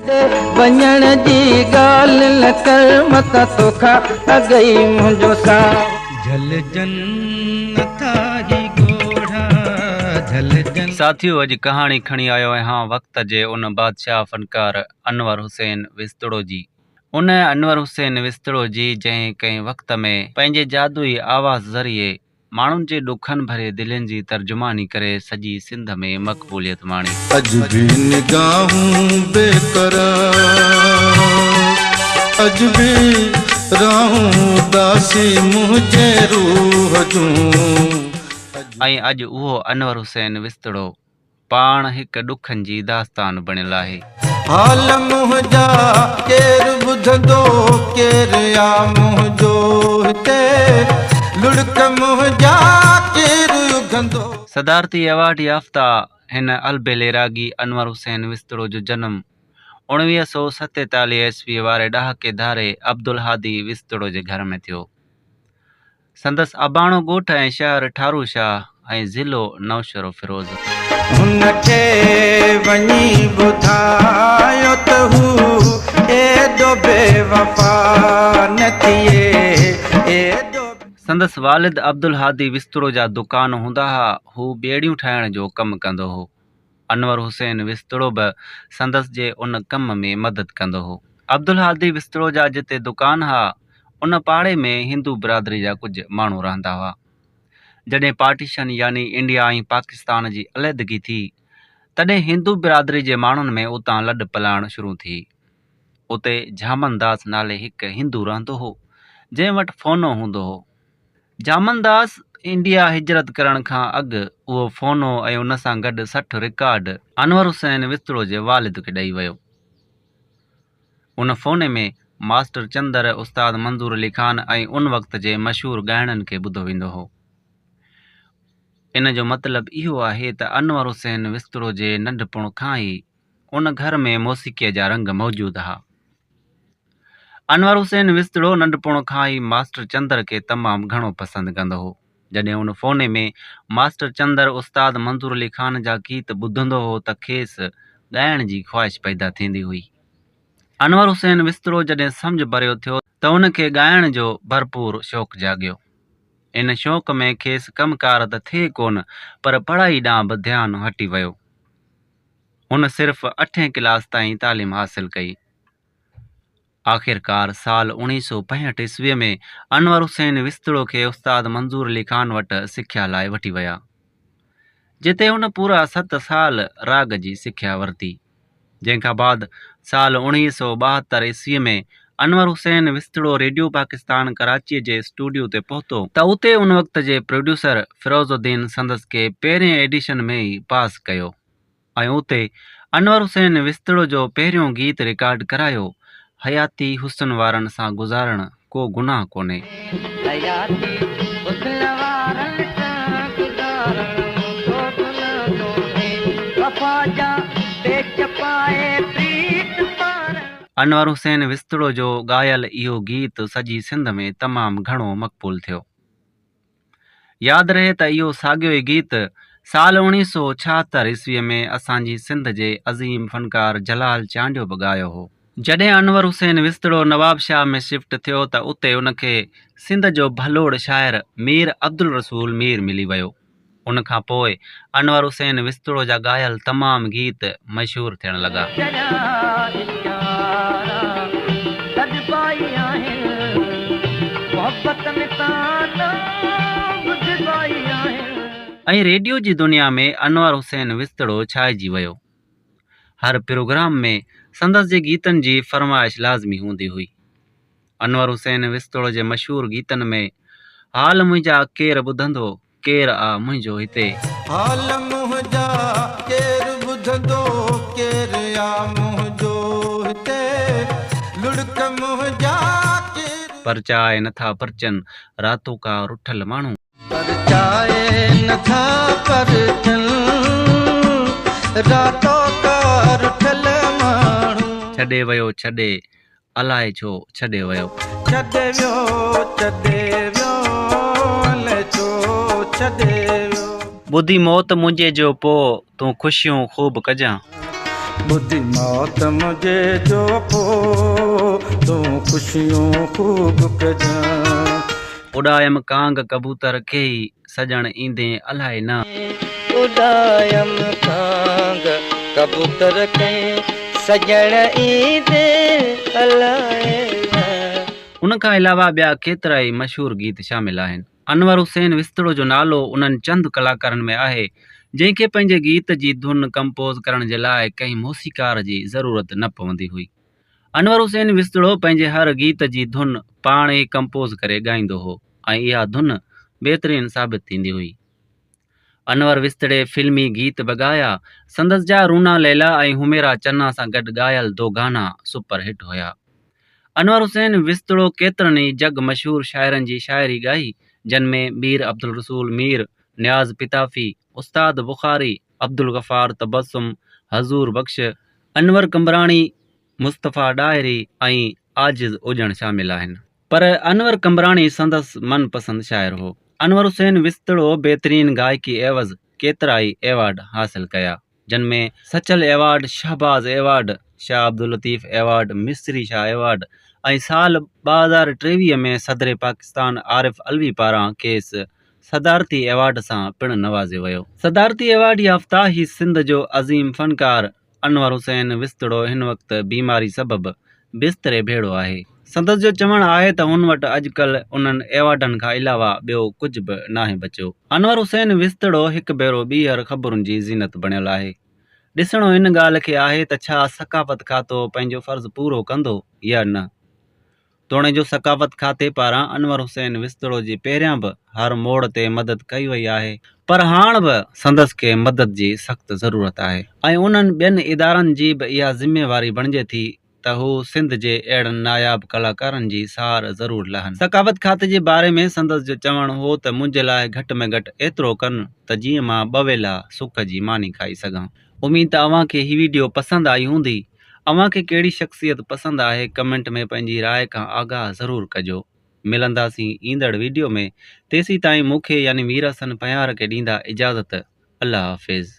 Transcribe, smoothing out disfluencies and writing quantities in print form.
وڃڻ جي ڳالهه نه ڪر متان توکان اڳ ئي منهنجو ساهه جهلجن نٿا هي ڳوڙها جهلجن. ساٿيو اڄ ڪهاڻي کڻي آيو آهيان وقت جي ان بادشاهه فنڪار انور حسين وسطڙو جي. ان انور حسين وسطڙو جي جنهن ڪنهن وقت ۾ پنهنجي جادوئي آواز ذريعي ماڻهن جي ڏکن ڀري دلين جي ترجماني ڪري سڄي سنڌ ۾ مقبوليت ماڻي. اڄ ڀي نگاهون بي قرار، اڄ ڀي راهون اداسي منهنجي روح جون. ۽ اڄ اهو انور حسين وسطڙو پاڻ هڪ ڏکن جي داستان بڻيل آهي. حال منهنجا ڪير ٻڌندو ڪير آ منهنجو هتي لڙڪ منهنجا ڪير اگهندو. صدارتي ايوارڊ يافته هن البيلي راڳي انور حسين وسطڙو جو جنم 1947 عيسويء واري ڏهاڪي ڌاري عبدالهادي وسطڙو جي گهر ۾ ٿيو. سندس اباڻو ڳوٺ ۽ شهر ٺارو شاهه ۽ ضلعو نوشهروفيروز. هن کي وڃي ٻڌايو ته هو ايڏو بي وفا نه ٿئي، ايڏو. سندس والد عبدالهادي وسطڙو جا دڪان هوندا ها، هو ٻيڙيون ٺاهڻ جو ڪم ڪندو هو. انور حسين وسطڙو به سندس جي ان ڪم ۾ مدد ڪندو هو. عبدالهادي وسطڙو جا جتي دڪان ها، ان پاڙي ۾ هندو برادري جا ڪجهه ماڻهو رهندا هئا. جڏهن پارٽيشن يعني انڊيا ۽ پاڪستان جي عليحدگي ٿي، تڏهن هندو برادري جي ماڻهن ۾ اتان لڏ پلاڻ شروع ٿي. اتي جهامن داس نالي هڪ هندو رهندو هو، جنهن وٽ فونو هوندو هو. جامن داس انڊيا هجرت ڪرڻ کان اڳ اهو فونو ۽ ان سان گڏ 60 رڪارڊ انور حسين وسطڙو جي والد کي ڏئي ويو. ان فوني ۾ ماسٽر چندر، استاد منظور علي خان ۽ ان وقت جي مشهور ڳائڻن کي ٻڌو ويندو هو. ان جو مطلب اهو آهي ته انور حسين وسطڙو جي ننڍپڻ کان ئي ان گهر ۾ موسيقيء جا رنگ موجود ها. انور حسين وسطڙو ننڍپڻ کان ئي ماسٽر چندر کي تمام گهڻو پسند ڪندو هو. جڏهن ان فوني ۾ ماسٽر چندر استاد منظور علي خان جا گيت ٻڌندو هو ته کيس ڳائڻ جي خواهش پيدا ٿيندي هئي. انور حسين وسطڙو جڏهن سمجهه ڀريو ٿيو ته ان کي ڳائڻ جو ڀرپور شوق جاڳيو. ان شوق ۾ کيس ڪم ڪار ته ٿئي ڪونه پر پڙهائي ڏانهن به ڌيان هٽي ويو. هن صرف اٺين ڪلاس تائين تعليم حاصل ڪئي. آخرڪار سال 1965 عيسويء ۾ انور حسين وسطڙو کي استاد منظور علي خان وٽ سکيا لاء وٺي ويا، جتي هن پورا ست سال راڳ جي سکيا ورتي، جنهن کان بعد سال 1972 عيسويء ۾ انور حسين وسطڙو ريڊيو پاڪستان ڪراچيء جي اسٽوڊيو تي پهتو، ته اتي ان وقت جي پروڊيوسر فيروز الدين سندس کي پهرين ايڊيشن ۾ ئي پاس ڪيو. ۽ اتي انور حسين وسطڙو جو پهريون گيت رڪارڊ ڪرايو، حياتي حسن وارن سان گذارڻ ڪو گناهه ڪونهي. حياتي حسن وارن سان گذارڻ ڪو گناهه ڪونهي، وفا جا پيچ پائي پريت پارڻ. انور حسين وسطڙو جو ڳايل اهو گيت سڄي سنڌ ۾ تمام گهڻو مقبول ٿيو. ياد رهي ته اهو ساڳيو ئي گيت سال 1976 عيسويء ۾ اسان جي سنڌ جي عظيم فنڪار جلال چانڊيو به ڳايو هو. جڏهن انور حسين وسطڙو نوابشاهه ۾ شفٽ ٿيو ته اتي ان کي سنڌ جو ڀلوڙ شاعر مير عبدالرسول مير ملي ويو. ان کان پوء انور حسين وسطڙو جا ڳايل تمام گيت مشهور ٿيڻ لڳا. ۽ ريڊيو جي دنيا ۾ انور حسين وسطڙو ڇائجي ويو. هر پروگرام ۾ سندس جي گيتن جي فرمائش لازمي هوندي هئي. انور حسين وسطڙو جي مشهور گيتن ۾ حال منهنجا ڪير ٻڌندو، ڪير آ منهنجو هتي. حال منهنجا ڪير ٻڌندو، ڪير آ منهنجو هتي، لڙڪ منهنجا ڪير. پرچائي نٿا پرچن، راتوڪا رٺل ماڻهو. پرچائي نٿا پرچن، راتوڪا رٺل ماڻهو. ڇڏي ويو ڇڏي، الائي ڇو ڇڏي ويو. ڇڏي ويو ڇڏي ويو الائي ڇو ڇڏي ويو. ٻڌي موت منهنجي جو پو تون خوشيون خوب ڪجان. ٻڌي موت منهنجي جو پو تون خوشيون خوب ڪجان. اڏايم ڪانگ ڪبوتر ڪيئي سڄڻ ايندين الائي نه. اڏايم ڪانگ ڪبوتر ڪيئي سڄڻ ايندين الائي نه. ان کان علاوه ٻيا ڪيترائي مشهور گيت شامل آهن. انور حسين وسطڙو جو نالو انهن چند ڪلاڪارن ۾ آهي، جنهن کي پنهنجي گيت جي ڌن ڪمپوز ڪرڻ جي لاء ڪنهن موسيقار جي ضرورت نه پوندي هئي. انور حسين وسطڙو پنهنجي هر گيت جي ڌن پاڻ ئي ڪمپوز ڪري ڳائيندو هو ۽ اها ڌن بهترين ثابت ٿيندي هئي. انور وسطڙي فلمي گيت به ڳايا، سندس جا رونا ليلا ۽ حميرا چنا سان گڏ ڳايل دو گانا سپر هٽ هيا. انور حسين وسطڙو ڪيترن ئي جڳ مشهور شاعرن جي شاعري ڳائي، جن ۾ مير عبدالرسول مير، نياز پتافي، استاد بخاري، عبدالغفار تبسم، حضور بخش، انور قمبراڻي، مصطفيٰ ڏاهري ۽ عاجز اوڄڻ شامل آهن. پر انور قمبراڻي سندس من پسند شاعر هو. انور حسين وسطڙو بهترين گائڪي عيوض ڪيترائي ايوارڊ حاصل ڪيا، جن ۾ Sachal award, Shahbaz award, Shah Abdul Latif award, Misri Shah award ۽ سال 2023 ۾ صدر پاڪستان عارف علوي پاران کيس صدارتي ايوارڊ سان پڻ نوازيو ويو. صدارتي ايوارڊ يافته هي سنڌ جو عظيم فنڪار انور حسين وسطڙو هن وقت بيماري سبب بستري ڀيڙو آهي. سندس جو چوڻ آهي ته هن وٽ اڄڪلهه انهن ايوارڊن کان علاوه ٻيو ڪجهه به ناهي بچيو. انور حسين وسطڙو هڪ ڀيرو ٻيهر خبرن جي زينت بڻيل آهي. ڏسڻو ان ڳالهه کي آهي ته ڇا ثقافت کاتو پنهنجو فرض پورو ڪندو يا نه. توڻي جو ثقافت کاتي پاران انور حسين وسطڙو جي پهريان به هر موڙ تي مدد ڪئي وئي آهي پر هاڻ به سندس کي مدد جي سخت ضرورت آهي ۽ انهن ٻين ادارن جي به اها ذميواري بڻجي ٿي ته هو سنڌ جي اهڙن ناياب ڪلاڪارن جي سار ضرور لهن. ثقافت کاتي جي باري ۾ سندس جو چوڻ هو ته منهنجي لاء گهٽ ۾ گهٽ ايترو ڪن ته جيئن مان ٻه ويلا سک جي ماني کائي سگهان. اميد ته اوهان کي هي ويڊيو پسند آئي هوندي. اوهان کي ڪهڙي شخصيت پسند آهي ڪمينٽ ۾ پنهنجي راء کان آگاهه ضرور ڪجو. ملنداسين ايندڙ ويڊيو ۾ تيسين تائين مون کي يعني مير حسن پنهيار کي ڏيندا اجازت الله حافظ.